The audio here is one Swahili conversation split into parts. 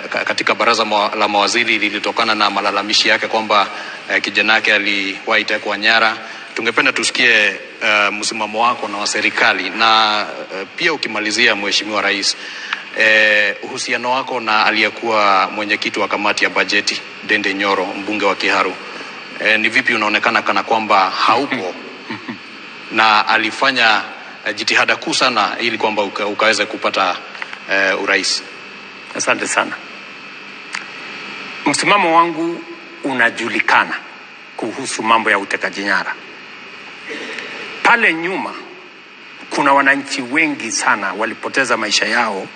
katika baraza la mawaziri lilitokana na malalamishi yake kwamba kijana yake aliwahi tekwa nyara. Tungependa tusikie msimamo wako na wa serikali, na pia ukimalizia, Mheshimiwa Rais, uhusiano wako na aliyekuwa mwenyekiti wa kamati ya bajeti Dende Nyoro, mbunge wa Kiharu, ni vipi unaonekana kana kwamba haupo na alifanya jitihada kuu sana ili kwamba ukaweze kupata urais? Asante sana. Msimamo wangu unajulikana kuhusu mambo ya utekaji nyara. Pale nyuma kuna wananchi wengi sana walipoteza maisha yao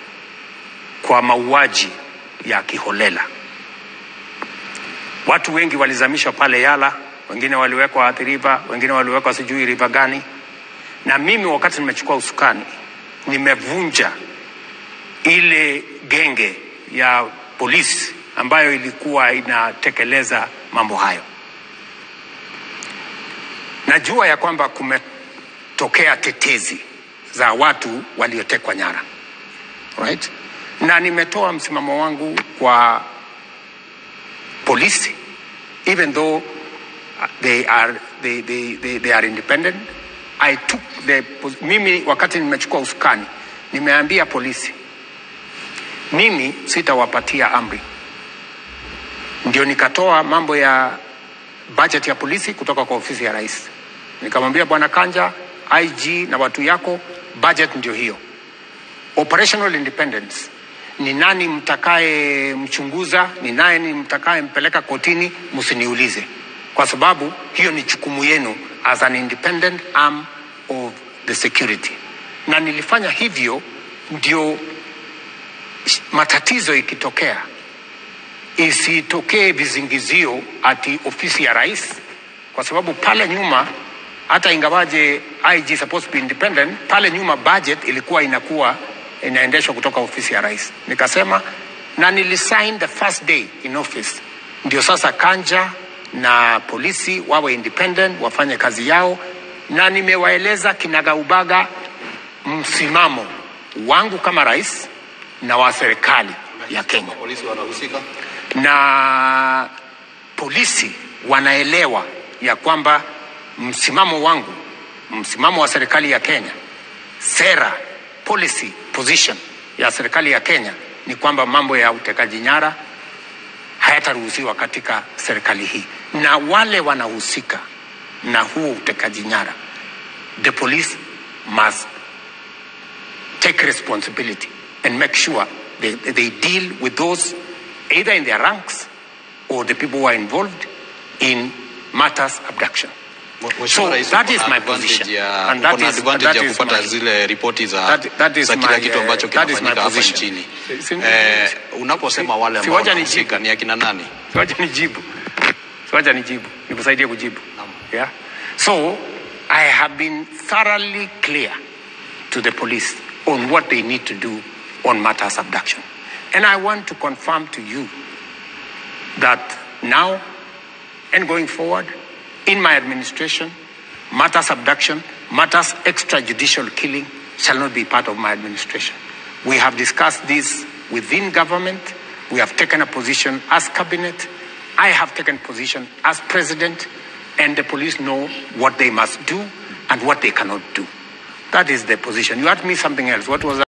kwa mauaji ya kiholela. Watu wengi walizamishwa pale Yala, wengine waliwekwa Athi River, wengine waliwekwa sijui river gani. Na mimi wakati nimechukua usukani, nimevunja ile genge ya polisi ambayo ilikuwa inatekeleza mambo hayo. Najua ya kwamba kumetokea tetezi za watu waliotekwa nyara. Right? Na nimetoa msimamo wangu kwa polisi, even though they are independent. I took the mimi wakati nimechukua usukani nimeambia polisi mimi sitawapatia amri. Ndio nikatoa mambo ya budget ya polisi kutoka kwa ofisi ya rais. Nikamwambia Bwana Kanja, IG na watu yako, budget ndio hiyo. Operational independence, ni nani mtakaye mchunguza, ni nani mtakaye mpeleka kotini, msiniulize. Kwa sababu hiyo ni jukumu yenu as an independent arm of the security. Na nilifanya hivyo ndio matatizo ikitokea isitokee vizingizio ati ofisi ya rais, kwa sababu pale nyuma hata ingawaje IG supposed to be independent, pale nyuma budget ilikuwa inakuwa inaendeshwa kutoka ofisi ya rais. Nikasema, na nilisign the first day in office, ndio sasa Kanja na polisi wawe independent, wafanye kazi yao, na nimewaeleza kinagaubaga msimamo wangu kama rais na wa serikali ya Kenya. Polisi wanahusika? Na polisi wanaelewa ya kwamba msimamo wangu, msimamo wa serikali ya Kenya, sera, policy, position ya serikali ya Kenya ni kwamba mambo ya utekaji nyara hayataruhusiwa katika serikali hii. Na wale wanahusika na huo utekaji nyara, the police must take responsibility and make sure they deal with those either in their ranks or the people who are involved in matters abduction. So that is my position. And that is advantage ya kupata zile ripoti za kila kitu ambacho kinafanyika hapa nchini. Unaposema wale ambao wanahusika ni akina nani? Siwacha nijibu. Siwacha nijibu. Nikusaidie kujibu. Yeah. So I have been thoroughly clear to the police on what they need to do on matters abduction. And I want to confirm to you that now and going forward, in my administration, matters abduction, matters extrajudicial killing shall not be part of my administration. We have discussed this within government. We have taken a position as cabinet. I have taken position as president, and the police know what they must do and what they cannot do. That is the position. You asked me something else. What was that?